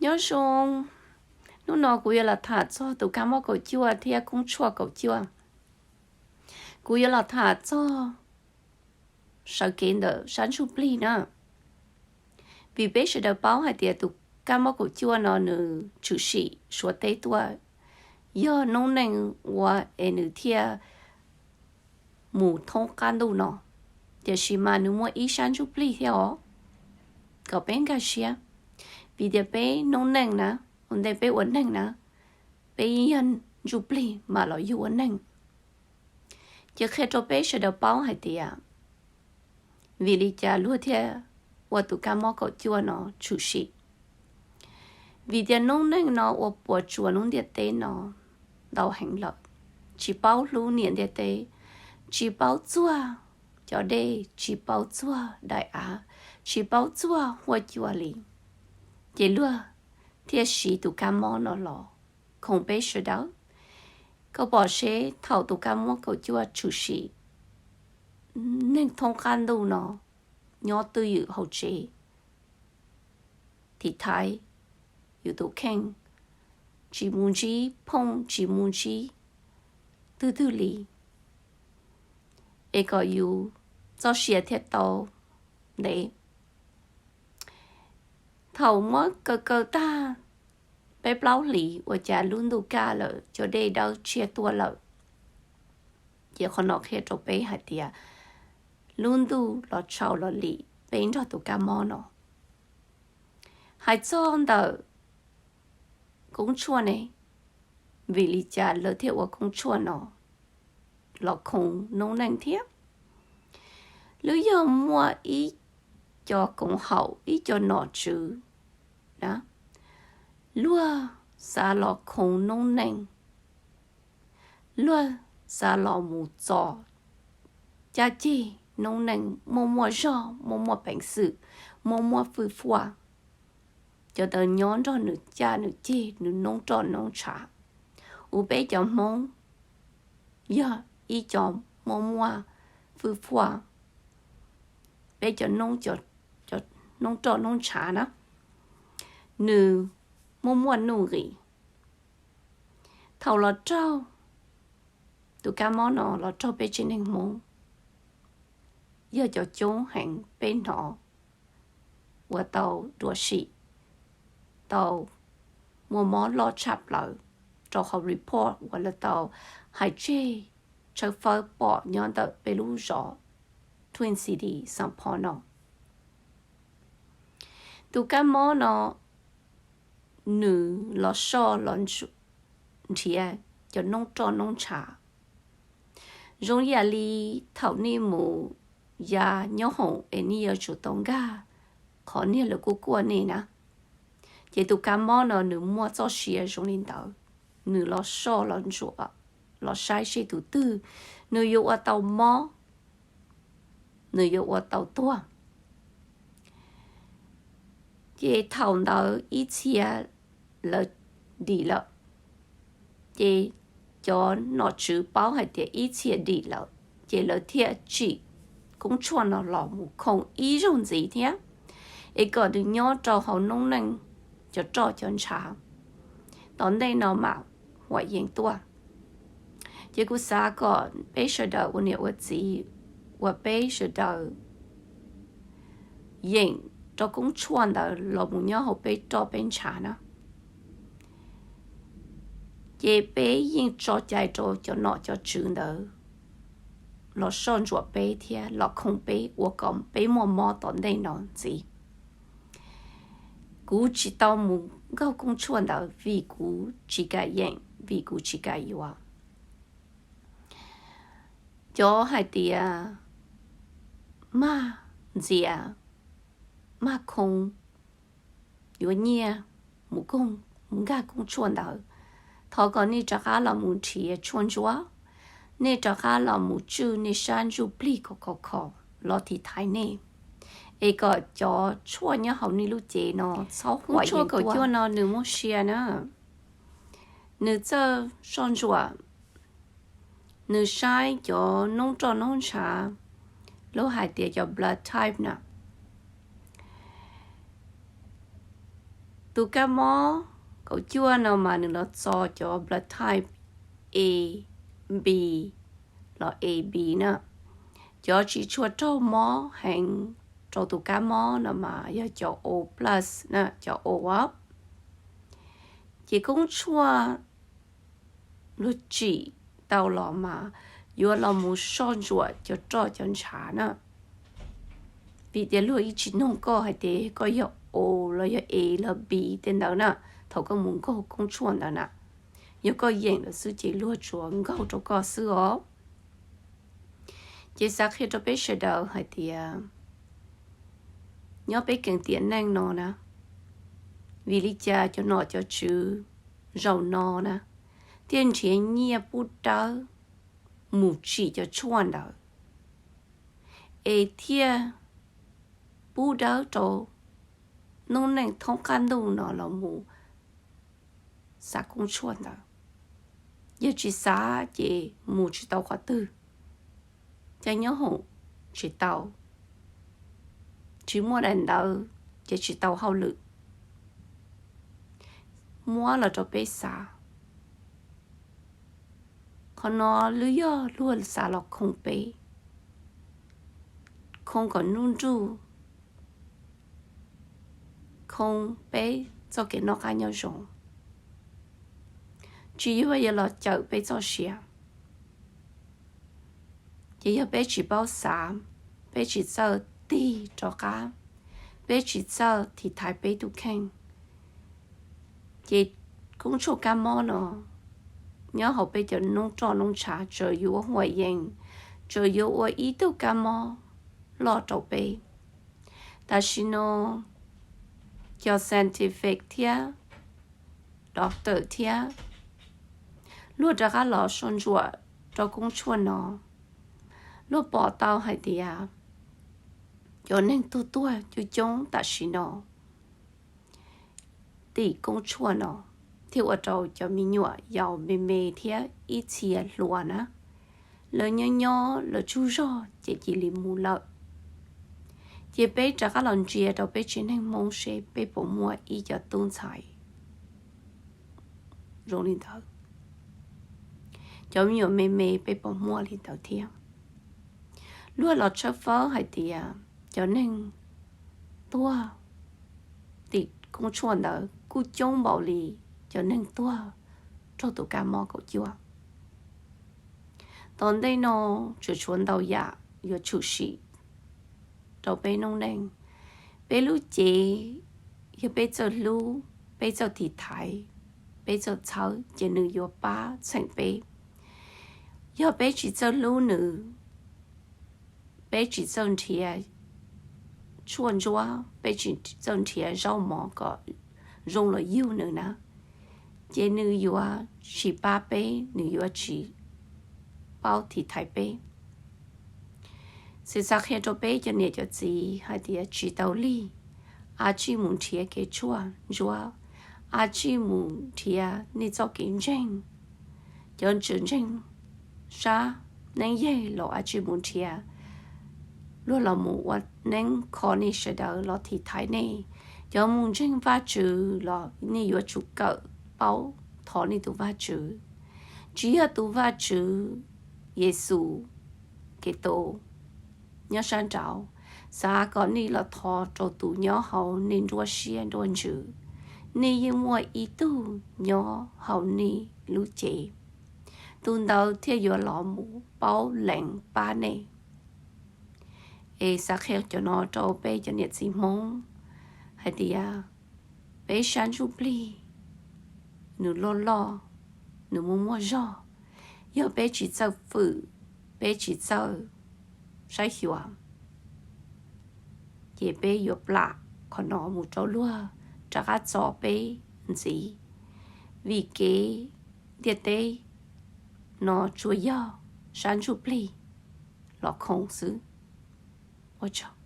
Nyob zoo, hnub no kuv yuav los tham txog tus kab mob kaum cuaj thiab koob tshuaj kaum cuaj. Kuv yuav los tham txog sawv kev ntawm sab ntsuj plig na. Vim peb sawv daws paub hais tias tus kab mob kaum cuaj no nws tshwm sim Suav teb tuaj, yog noob neej ua es nws thiaj mus thoob qab ntuj no. Tiam sis mas nws muaj ib sab ntsuj plig thiab os, kom peb nkag siab. Vim tias peb noob neej na, ua ntej peb ua neeg na, peb yeej yog ntsuj plig mam los yug ua neeg. Ces qhia rau peb sawv daws paub hais tias vim li cas luag thiaj ua tus kab mob kaum cuaj no tshwm sim. Vim tias noob neej no ua puas tsuas lub ntiaj teb no ntau heev lawm, tsis paub hlub niam ntiaj teb, tsis paub txuag cov dej, tsis paub txuag daim av, tsis paub txuag huab cua li. Ces luag thiaj siv tus kab mob no los khoo peb sawv daws. Koj pom seb thaum tus kab mob kaum cuaj tshwm sim, neeg thoob qab ntuj no nyob twj ywm hauv tsev, tiv thaiv yus tus kheej, tsis mus ntsib phooj tsis mus ntsib twg twg li, es kom yus txoj sia thiaj tau ntev. Thaum muab kaw kaw tag peb plaub hlis ua cas lub ntuj kaj lawm, cov dej dawb tshiab tuaj lawm. Ces qhov no qhia rau peb hais tias lub ntuj los tshau los lim peb nrog tus kab mob no. Hais txog ntawm koob tshuaj ne, vim li cas lawv thiaj ua koob tshuaj no los khoo noob neej thiab? Lub yog muaj ib co koom haum, ib co nom tswv na, luag xav los khoo noob neej, luag xav los mus txo caj ceg noob neej muaj muaj zog, muaj muaj peev xwm, muaj muaj fwj fuaj. Cov ntawd nyob nrog nws caj nws ceg, nws noob roj noob ntshav. Ua peb cov Hmoob yog ib co muaj muaj fwj fuaj, peb cov noob, noob roj noob ntshav na, nws muaj muaj nuj nqis. Thaum los raug tus kab mob no los raug peb tsev neeg Hmoob, yog cov coob heev peb hnov uas tau dua sim, tau muaj mob loj tshaj plaws rau hauv report uas lawv tau hais tseg tshawb fawb pom nyob ntawm peb lub zos Twin City, Saint Paul no. Tus kab mob no nws los soj los nrhiav cov noob roj noob ntshav. Zoo yam li thaum nej mus ya nyob hoom es nej yuav tsum tau nkag qhov niag lawv kuj kuaj nej na. Ces tus kab mob no nws muaj txoj sia zoo li ntawd, nws los soj los ntsuam, los saib seb tus twg nws yuav ua tau mob, nws yuav ua tau tuag. Ces thaum ntawd ib txhia lawv dim lawm, ces cov nom tswv paub hais tias ib txhia dim lawm, ces lawv thiaj tsim koob tshuaj no los mus khoo ib zaug ntxiv thiab, es kom nws nyob rau hauv noob neej cov roj cov ntshav, tom ntej no mam huam yees tuaj. Ces kuv xav kom peb sawv daws ua niam ua txiv, uas peb sawv daws yeem rau koob tshuaj ntawd los mus nyob hauv peb roj peb ntshav na, ces peb yeej tso cai rau cov nom cov tswv ntawd los soj ntsuam peb thiab los khoo peb, ua kom peb muaj mob tom ntej no ntxiv. Kuv tsis tau mus nkaug koob tshuaj ntawd vim kuv tsis kam yeem, vim kuv tsis kam yuav. Cov hais tias mag ntxias, mag khoo, yuav nyiaj mus koog, mus nkag koob tshuaj ntawd, thov kom nej rov qab los mus nrhiav tshuaj ntsuab, nej rov qab los mus tswj nej sab ntsuj plig kom khov kho los tiv thaiv nej, es kom cov tshuaj nyob hauv nej lub cev no txhob huam yees tuaj. Koob tshuaj kaum cuaj no nws muaj sia na, nws txawj soj ntsuam, nws saib cov noob roj noob ntshav, lub hais tias cov blood type na. Tus kab mob kaum cuaj no mas nws los txo cov blood type A, B los A B na. Cov tsis tshua raug mob heev rau tus kab mob no mas yog cov O plus na, cov O. Ces koob tshuaj luag tsim tau los mas yuav los mus soj ntsuam cov roj cov ntshav na. Vim tias luag ib tsis noog koj hais tias koj yog O los yog A los B tej ntawd na, thaum koj mus nkaug koob tshuaj ntawd na, yog koj yeem lawm xwb ces luag tsuas nkaug rau koj xwb os. Ces xav qhia rau peb sawv daws hais tias nyob peb kev tiam neej no na, vim li cas cov nom cov tswv zaum no na thiaj nrhiav nyiaj pub dawb mus tsim cov tshuaj ntawd, es thiaj pub dawb rau noob neej thoob qab ntuj no los mus xav koob tshuaj ntawd. Yog tsis xav ces mus tsis tau qhov twg, cas nyob hoom tsis tau, tsis muaj daim ntawv ces tsis tau hauj lwm. Muab los rau peb xav, qhov no lub yog luag xav los khoo peb, khoo kom nruj nruj, khoo peb txoj kev noj qab nyob zoo, tsis yog yuav los cawm peb txoj sia. Ces yog peb tsis paub xav, peb tsis txawj tig rov qab, peb tsis txawj tiv thaiv peb tus kheej, ces koob tshuaj kab mob no nyob hauv peb cov noob roj noob ntshav tsuas yuav huam yees, tsuas yuav ua ib tug kab mob loj rau peb. Tam sim no cov scientific thiab doctor thiab luag rov qab los soj ntsuam rau koob tshuaj no, luag pom tau hais tias cov neeg tuag tuag coob coob tam sim no tim koob tshuaj no thiaj ua rau cov me nyuam yaus me me thiab ib txhia hluas na, lawv nyob nyob lawv tsaug zog ces cia li mus lawm. Ces peb rov qab los ntsia rau peb tsev neeg Hmoob seb peb puas muaj ib co tub ntxhais zoo li ntawd. Cov me nyuam me me peb puas muaj li ntawd thiab. Luag los tshawb fawb hais tias cov neeg tuag tim koob tshuaj ntawd kuj coob npaum li cov neeg tuag raug tus kab mob kaum cuaj. Tom ntej no tseem tshuav ntau yam yuav tshwm sim rau peb noob neej. Peb lub cev, yog peb txawj hlub, peb txawj tiv thaiv, peb txawj txhawb ces nws yuav pab txheem peb. Yog peb tsis txawj hlub nws, peb tsis txawj nrhiav tshuaj ntsuab, peb tsis txawj nrhiav zaub mov kom zoo los yug nws na, ces nws yuav tsis pab peb, nws yuav tsis paub tiv thaiv peb. Xwm xav qhia rau peb cov niam cov txiv hais tias tsis tau lig, a tsij mus nrhiav kev tshuaj ntsuab, a tsij mus nrhiav nej txoj kev ntseeg. Cov ntseeg sab neeb yeg los a tsij mus nrhiav, luag los mus ua neeb kho nej sawv daws los tiv thaiv nej. Cov mus ntseeg Vajtswv los nej yuav tsum kawm paub thov nej tus Vajtswv. Tsis yog tus Vajtswv Yexus Khetos nyob sab nraud, xav kom nej los thov rau tus nyob hauv nej nruab siab nruab ntsws. Nej yeej muaj ib tug nyob hauv nej lub cev, tus ntawd thiaj yuav los mus paub lees pab nej. Es xav qhia cov no rau peb cov niam txiv Hmoob hais tias peb sab ntsuj plig nws loj loj, nws muaj muaj zog. Yog peb tsis txawj fwm, peb tsis txawj saib xyuas, ces peb yuav plam qhov no mus rau luag rov qab txo peb ntxiv, vim kev ntiaj teb no tsuas yog sab ntsuj plig los khoo xwb. Ua tsaug.